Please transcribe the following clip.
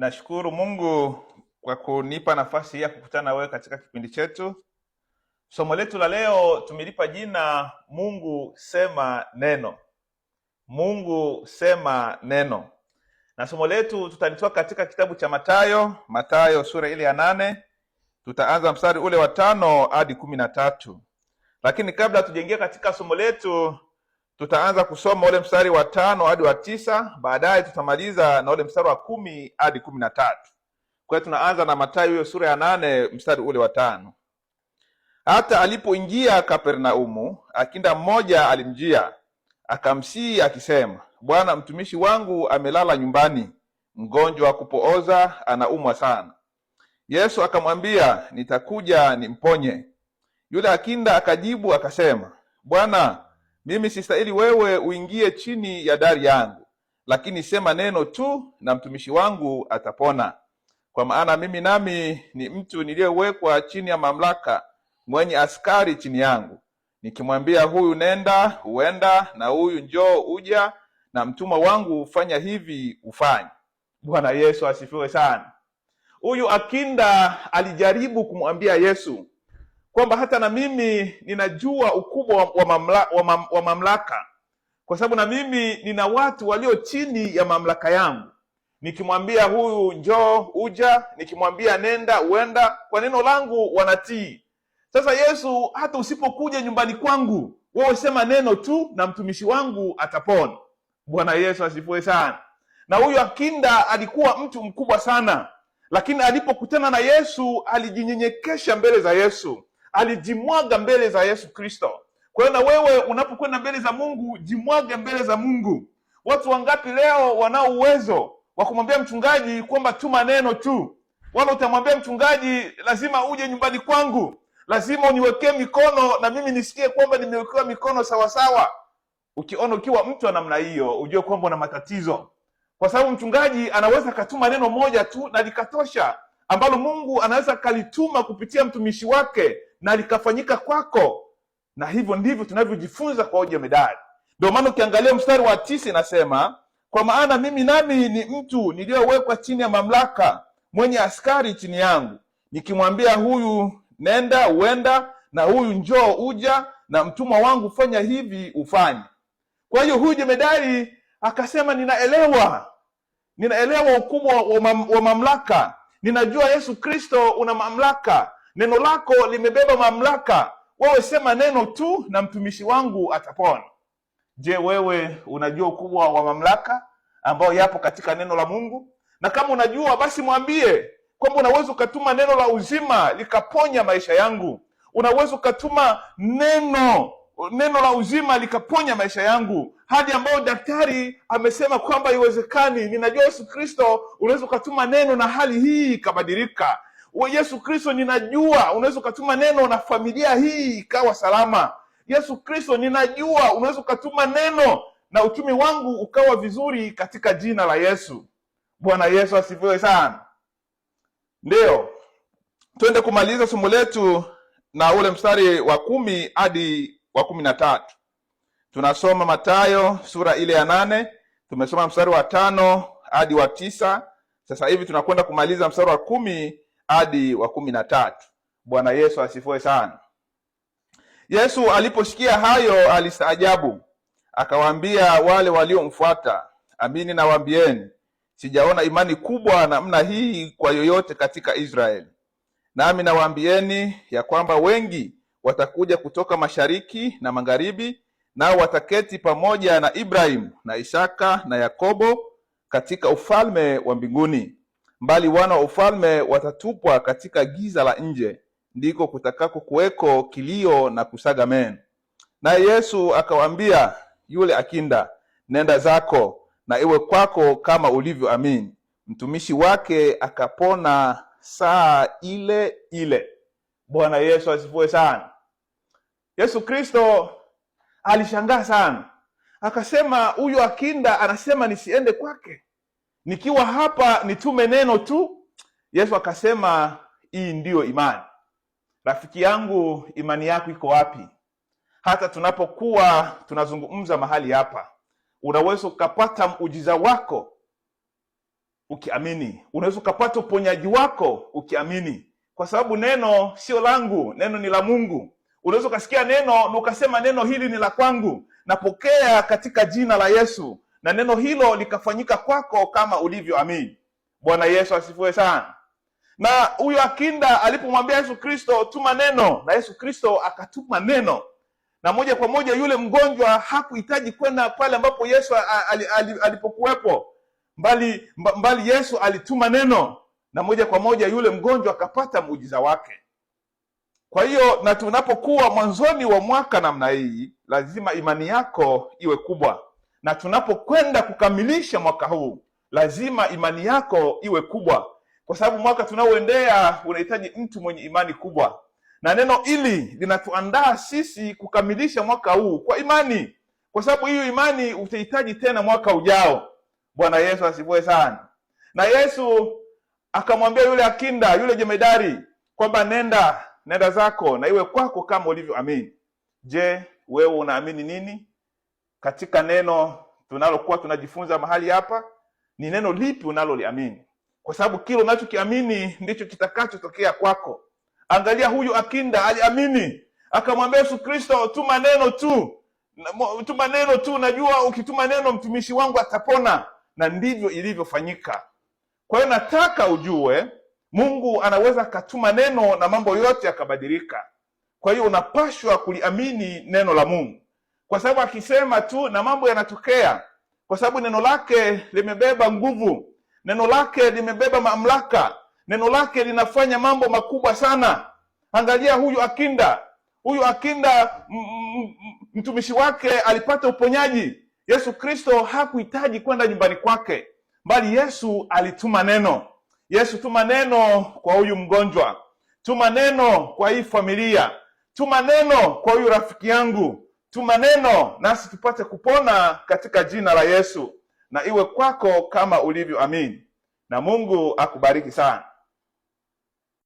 Nashukuru Mungu kwa kunipa nafasi hii ya kukutana na wewe katika kipindi chetu. Somo letu la leo tumelipa jina Mungu sema neno. Mungu sema neno. Na somo letu tutalitoa katika kitabu cha Mathayo, Mathayo sura ile ya 8, tutaanza mstari ule wa 5 hadi 13. Lakini kabla tujaingia katika somo letu, tutaanza kusoma ule mstari wa 5 hadi wa 9, baadaye tutamaliza na ule mstari wa 10 hadi 13. Kwa hiyo tunaanza na Mathayo hiyo sura ya 8 mstari ule wa 5. Hata alipoingia Kapernaumu, akinda mmoja alimjia, akamsihi akisema, Bwana, mtumishi wangu amelala nyumbani, mgonjwa wa kupooza, anaumwa sana. Yesu akamwambia, nitakuja nimponye. Yule akinda akajibu akasema, Bwana, mimi sistahili wewe uingie chini ya dari yangu, lakini sema neno tu na mtumishi wangu atapona. Kwa maana mimi nami ni mtu niliyewekwa chini ya mamlaka, mwenye askari chini yangu. Nikimwambia huyu nenda, huenda, na huyu njoo, uja, na mtumwa wangu fanya hivi, ufanye. Bwana Yesu asifiwe sana. Huyu akinda alijaribu kumwambia Yesu kwamba hata na mimi ninajua ukubwa wa mamlaka, kwa sababu na mimi nina watu walio chini ya mamlaka yangu. Nikimwambia huyu njoo, uja, nikimwambia nenda, uenda, kwa neno langu wanatii. Sasa Yesu, hata usipokuja nyumbani kwangu, wewe sema neno tu na mtumishi wangu atapona. Bwana Yesu asifiwe sana. Na huyu akinda alikuwa mtu mkubwa sana, lakini alipokutana na Yesu alijinyenyekesha mbele za Yesu, alijimwaga mbele za Yesu Kristo. Kwa hiyo na wewe unapokwenda mbele za Mungu, jimwage mbele za Mungu. Watu wangapi leo wanao uwezo wa kumwambia mchungaji kwamba tuma neno tu? Wala utamwambia mchungaji lazima uje nyumbani kwangu, lazima uniwekee mikono na mimi nisikie kwamba nimewekewa mikono sawasawa. Ukiona ukiwa mtu wa namna hiyo, ujue kwamba una matatizo, kwa sababu mchungaji anaweza akatuma neno moja tu na likatosha, ambalo Mungu anaweza akalituma kupitia mtumishi wake na likafanyika kwako. Na hivyo ndivyo tunavyojifunza kwa ujemedari. Ndio maana ukiangalia mstari wa 9 inasema, kwa maana mimi nami ni mtu niliyowekwa chini ya mamlaka, mwenye askari chini yangu, nikimwambia huyu nenda, uenda, na huyu njoo, uja, na mtumwa wangu fanya hivi, ufanye. Kwa hiyo huyu jemedari akasema, ninaelewa ukubwa wa mamlaka, ninajua Yesu Kristo una mamlaka, neno lako limebeba mamlaka, wewe sema neno tu na mtumishi wangu atapona. Je, wewe unajua ukubwa wa mamlaka ambayo yapo katika neno la Mungu? Na kama unajua, basi mwambie kwamba unaweza ukatuma neno la uzima likaponya maisha yangu. Unaweza ukatuma neno la uzima likaponya maisha yangu, hadi ambayo daktari amesema kwamba haiwezekani. Ninajua Yesu Kristo unaweza ukatuma neno na hali hii ikabadilika. Yesu Kristo, ninajua unaweza ukatuma neno na familia hii ikawa salama. Yesu Kristo, ninajua unaweza ukatuma neno na uchumi wangu ukawa vizuri katika jina la Yesu. Bwana Yesu asifiwe sana. Ndio, twende kumaliza somo letu na ule mstari wa 10 hadi wa 13. Tunasoma Mathayo sura ile ya 8, tumesoma mstari wa 5 hadi wa 9. Sasa hivi tunakwenda kumaliza mstari wa 10 hadi wa 13. Bwana Yesu asifiwe sana. Yesu aliposikia hayo alistaajabu, akawaambia wale waliomfuata, amini nawaambieni, sijaona imani kubwa namna hii kwa yoyote katika Israeli. Nami nawaambieni ya kwamba wengi watakuja kutoka mashariki na magharibi, nao wataketi pamoja na Ibrahim na Isaka na Yakobo katika ufalme wa mbinguni. Mbali wana wa ufalme watatupwa katika giza la nje, ndiko kutakako kuweko kilio na kusaga meno. Naye Yesu akawaambia yule akinda, nenda zako na iwe kwako kama ulivyoamini. Mtumishi wake akapona saa ile ile. Bwana Yesu asifiwe sana. Yesu Kristo alishangaa sana, akasema huyu akinda anasema nisiende kwake, nikiwa hapa nitume neno tu. Yesu akasema hii ndiyo imani. Rafiki yangu, imani yako iko wapi? Hata tunapokuwa tunazungumza mahali hapa, unaweza ukapata muujiza wako ukiamini. Unaweza ukapata uponyaji wako ukiamini, kwa sababu neno sio langu, neno ni la Mungu. Unaweza ukasikia neno na ukasema neno hili ni la kwangu, napokea katika jina la Yesu, na neno hilo likafanyika kwako kama ulivyoamini. Bwana Yesu asifiwe sana. Na huyo akinda alipomwambia Yesu Kristo, tuma neno, na Yesu Kristo akatuma neno, na moja kwa moja yule mgonjwa hakuhitaji kwenda pale ambapo Yesu alipokuwepo, mbali Yesu alituma neno na moja kwa moja yule mgonjwa akapata muujiza wake. Kwa hiyo na tunapokuwa mwanzoni wa mwaka namna hii, lazima imani yako iwe kubwa, na tunapokwenda kukamilisha mwaka huu, lazima imani yako iwe kubwa, kwa sababu mwaka tunaoendea unahitaji mtu mwenye imani kubwa, na neno hili linatuandaa sisi kukamilisha mwaka huu kwa imani, kwa sababu hiyo imani utahitaji tena mwaka ujao. Bwana Yesu asifiwe sana. Na Yesu akamwambia yule akinda, yule jemedari kwamba nenda, nenda zako na iwe kwako kama ulivyoamini. Je, wewe unaamini nini katika neno tunalokuwa tunajifunza mahali hapa? Ni neno lipi unaloliamini? Kwa sababu kile unachokiamini ndicho kitakachotokea kwako. Angalia, huyu akinda aliamini, akamwambia Yesu Kristo, tuma neno tu, tuma neno tu, najua ukituma neno mtumishi wangu atapona. Na ndivyo ilivyofanyika. Kwa hiyo nataka ujue Mungu anaweza akatuma neno na mambo yote yakabadilika. Kwa hiyo unapashwa kuliamini neno la Mungu, kwa sababu akisema tu na mambo yanatokea, kwa sababu neno lake limebeba nguvu, neno lake limebeba mamlaka, neno lake linafanya mambo makubwa sana. Angalia huyu akinda, huyu akinda mtumishi wake alipata uponyaji. Yesu Kristo hakuhitaji kwenda nyumbani kwake, bali Yesu alituma neno. Yesu, tuma neno kwa huyu mgonjwa, tuma neno kwa hii familia, tuma neno kwa huyu rafiki yangu, tuma neno nasi tupate kupona katika jina la Yesu, na iwe kwako kama ulivyoamini. Na Mungu akubariki sana.